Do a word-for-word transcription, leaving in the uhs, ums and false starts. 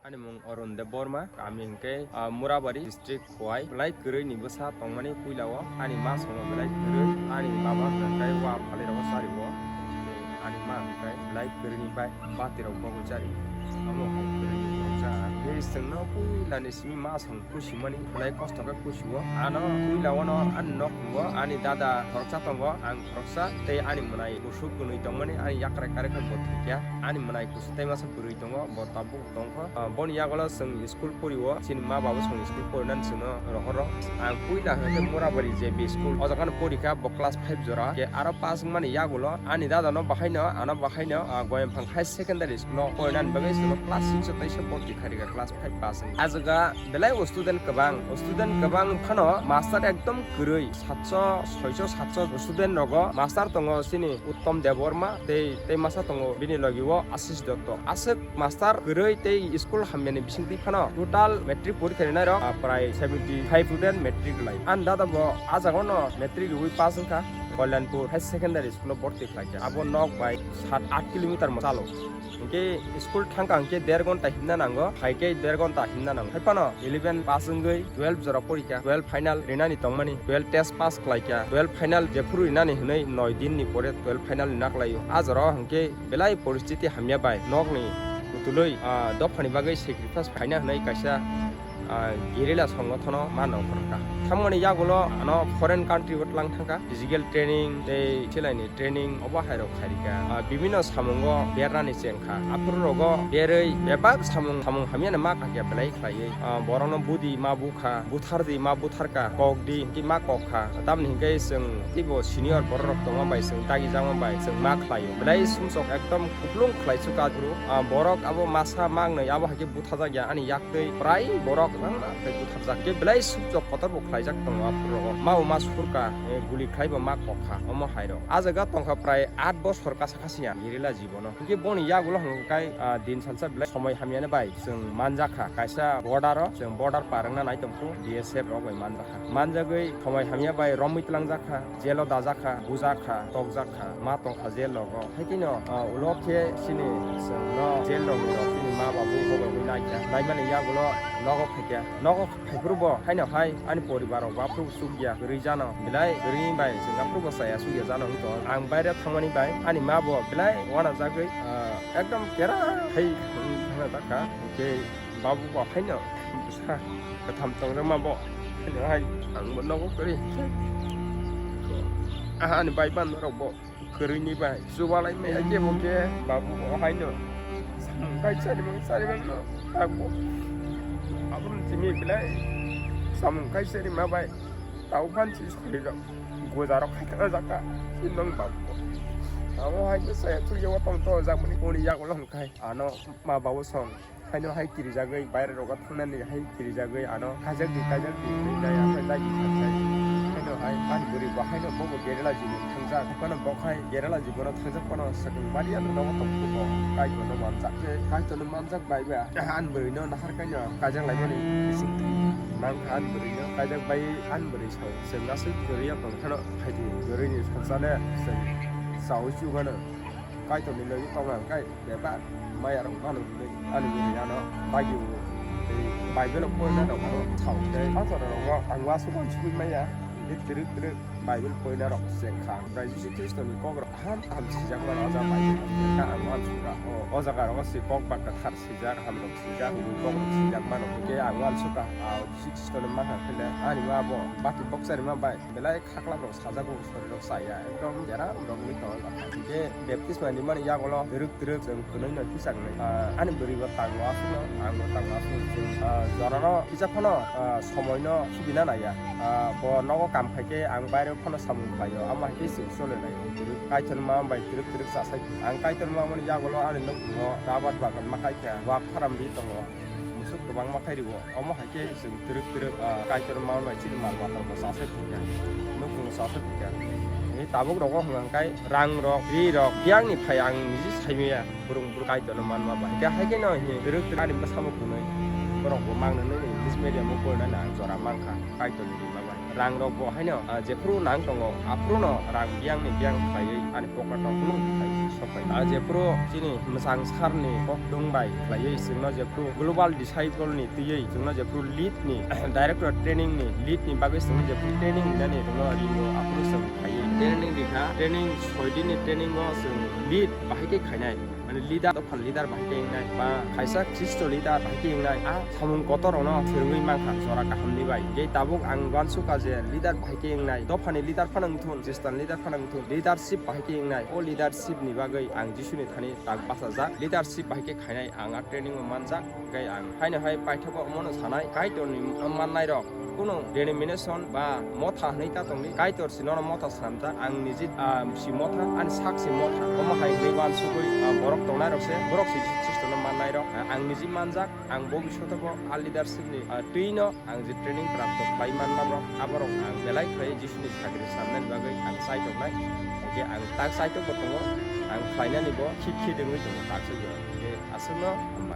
Ani mung Arun Debbarma, kami hwnkhe, ah, Murabari district, Khowai. Belai kwrwi ni bwsa tongmani puila o ani ma songo belai kwrwi, ani baba hwnkhe wa phalwi rogo chari o. Ani ma hwnkhe belai kwrwi ni bai bati rok bagwi chari. Amo hai kwrwi ni rok cha. Tei chwngno puila ni simi ma song kusimani belai kosto khe kusi o. Ano puila o no ani nok tongo, ani dada khoroksa tongo, ang khoroksa tei ani mwnai kusuk kwnwi tongmani ani yakrai karwi khe bo thwikya. Ani mwnai kusuk tei masa kwrwi tongo, bo tabuk tongkha. Ah, boni yagulo chwng school pori o, chini ma babo chwng school porinani chwngno rohoro. Ang puila hwnkhe Murabari J B school, o jagano porikha bo class five jora. Ke aro pass wngmani yagulo ani dada no bahaino, ano bahaino, ah, Goyamphang High Secondary School o porinani bagwi chwngno class six o teisa borti kharika, class five pass wngkha. Ah jaga belai o student kwbang, o student kwbang phano master ekdom kwrwi, satso, soiso, satso student rogo master tongo chini Uttom Debbarma tei, tei masa tongo bini logi o Ashish Dotto. Aswk master kwrwi tei school hamyani bisingtwi phano total matric porikha rinai rok, ah, prai seventy five student matric lai. Ani dada bo ah jagao no matric riwi pass wngkha, Kalyanpur High Secondary School o borti khlaikha. Abo nok bai sat aath kilometer mo chalo. Hwnkhe school thangkha hwnkhe der ghonta himna nango, phaikhe der ghonta himna nango. Haiphano eleven pass wngwi twelve jora porikha, twelve final rinani tongmani, twelve test pass khlaikha, twelve final jephuru rinani hwnwi noi din ni pore twelve final rina khlaio. Ah jorao hwnkhe belai poristiti hamya bai nokni kutulwi, ah, dophani bagwi sacrifice khaina hwnwi kaisa, ah, guerrilla songothono ma nongkhorkha. Thamoni yagulo ano foreign country o tlang thangkha, physical training tei silaini training obo hairok khairikha. Ah, bibino samungo bernani chengkha. Aphuru rogo berwi bebak samung, samung hamyano ma kakya belai khlaiwi. Ah, borokno budi ma bukha, buthardi ma butharka, kokdi hwnkhe ma kokkha. Tamni hwnkhe chwng teibo senior bororok tongma bai chwng dagijakma bai chwng ma khlaio. Belai sumsok ekdom kuplung khlai chukha aphuru. Ah, borok abo masa mangnwi abo haikhe butharjakya ani yaktwi prai borok rangma khe butharjak. Khe belai sumsok kotor bo khlaijak tongo aphuru rogo. Ma bo ma surka, eh, guli khlai bo ma kokkha omo hairok. Ah jaga tongkha prai aat bosor kasa kasiya guerrilla jibono. Hwnkhe boni yagulo hwnkhe kai, ah, din salsa belai somoi hamyani bai chwng manjakha. Kaisa border o chwng border par wngna nai tongkhu B S F rok bai manjakha. Manjagwi somoi hamya bai romwi twlangjakha, jail o dajakha, bujakha, tokjakha, ma tongkha jail rogo. Haikheno, ah, ulo khe chini chwngno jail rokni rok chini ma babu bobogwi naikha. Naimani yagulo nogo phaikha. Nogo phaiphuru bo haino hai ani poribar rok bo aphuru chukya kwrwi jano. Belai kwrwi bai chwng aphuru bo chaya chukya jano wngtong. Ang baire thangmani bai ani ma bo belai uanajagwi, ah, ekdom kera hai wngna dakha. Hwnkhe babu bo haino bwsa kwtham tongjakma bo. Haino hai ang bo nogo kwrwi. Ah, ani bai ban rok bo kwrwini bai chubalai maya khe bo khe babu bo haino samung kaisa rimang sari mangno takbo. Aboni simi belai samung kaisa rima bai tau phan si sari rok goja rok khai thang jaka si nong babu bo. Abo hai khe saya chuya watong to jak mani oni yak ulo hwn khai ano ma babu song. Haino hai kirijagwi baire rogo thangnani hai kirijagwi ano kaijak di, kaijak di hinwi nai, omo dagi khaksai. Haino hai ani bwrwi bo haino bobo guerrilla jibon thangjak. Phano bo khai guerrilla jibono thangjak phano swkang bari ano nogo tongkhu bo Kaitorno manjak. Je Kaitorno manjak bai ba ani bwrwino nahar kaino kaijak laimani bisingtwi mankha ani bwrwino kaijak bai ani bwrwi sao chwng aswk kwrwi ya tongphano phaidi bwrwini sansale chwng chaui chugano. Kaitorni logi tongo ang kai bebak maya rok mano hinwi ani bwrwi ano dagi o tei Bible o poina rok ano sao tei pastor rok ang uansukma sugui maya hinwi twrwk twrwk Bible poina rok chengkha. Omo bai Jisu Khristoni kok rok kaham kaham sijak mano o jaga Bible o. Khe ang uansukha o, o jaga rogo se kok ba kwthar sijak, hamrok sijak, hinwi kok rok sijak mano. Hwnkhe ang uansukha, ah, Jisu Khristoni mangkha khe le ani ma bo bati bokcharima bai belai khaklap rok sajak o. Rok chaya ekdom jera rok ni tong je baptisma ni mani yagulo twrwk twrwk chwng kwnwi no kisa wngnai. Ah, ani bwrwi bo tango aswkno, ang bo tango aswkno chwng, ah, jora no kisa phano, ah, somoi no khibina naiya. Ah, bo nogo kam khai khe ang baire phano samung khlaio, amo hai khe chwng chole nai. Twrwk Kaitor ma bai twrwk twrwk chasai ang Kaitor ma mani yagulo ani nukhungo rabar bagan ma kaikha, wak pharam ri tongo. Musuk kwbangma khai rwo. Omo hai khe chwng twrwk twrwk, ah, Kaitor ma bai chini mal mata rok chasai phikha. Nukhung chasai phikha. Tei tabuk rogo hwnka khe rang rok, ri rok, biyang ni phai ang niji sai maya. Burung burung Kaitor no manma bai. Khe hai khe no hi twrwk twrwk ani bwsamo kunui. Borok bo mang nani English medium o porinani ang jora mankha. Kaitor ni rima bai. Rang rok bo haino, ah, jephuru nang tongo, aphuru no rang biyang ni biyang khlaiwi ani pocket o kunu khai sok pai. Ah, jephuru chini mwchang sar ni kok dwng bai khlaiwi chwngno jephuru global disciple ni twiwi chwngno jephuru lead ni director training ni lead ni bagwi chwngno jephuru training hinani chwngno ringo aphuru chwng khlaiwi training rikha. Training soi din ni training o chwng lead bahai khe khainai. Mane leader, dophan leader bahai khe wngnai, ba kaisa Khristo leader bahai khe wngnai, a samung kotor rokno phwrwngwi mankha jora kaham ni bai. Tei tabuk ang uansukha je leader bahai khe wngnai, dophani leader phano wngthun, Christian leader phano wngthun, leadership bahai khe wngnai. O leadership ni bagwi ang Jisuni thani tak bachajak, leadership bahai khe khainai ang a training o manjak. Hingke ang haino hai paithago omono sanai, Kaitorni mannai rok kunu denomination ba motha hinwi ta tongdi, Kaitor si nono motha swnamjak, ang niji, ah, si motha, ani sak si motha, omo hai hinwi uansugwi, ah, borok tongnai rok se, borok si Jisu Khristono mannai rok, ah, ang niji manjak, ang bobishoto bo a leadership ni, ah, twino ang je training prapto khlai manma rok, aborok ang belai khlai Jisuni sakri samnani bagwi ang chaitok nai, hingke ang tak chaitok bo tongo, ang khlainani bo khit khit wngwi tongo tak se jora, hingke aswkno hambai.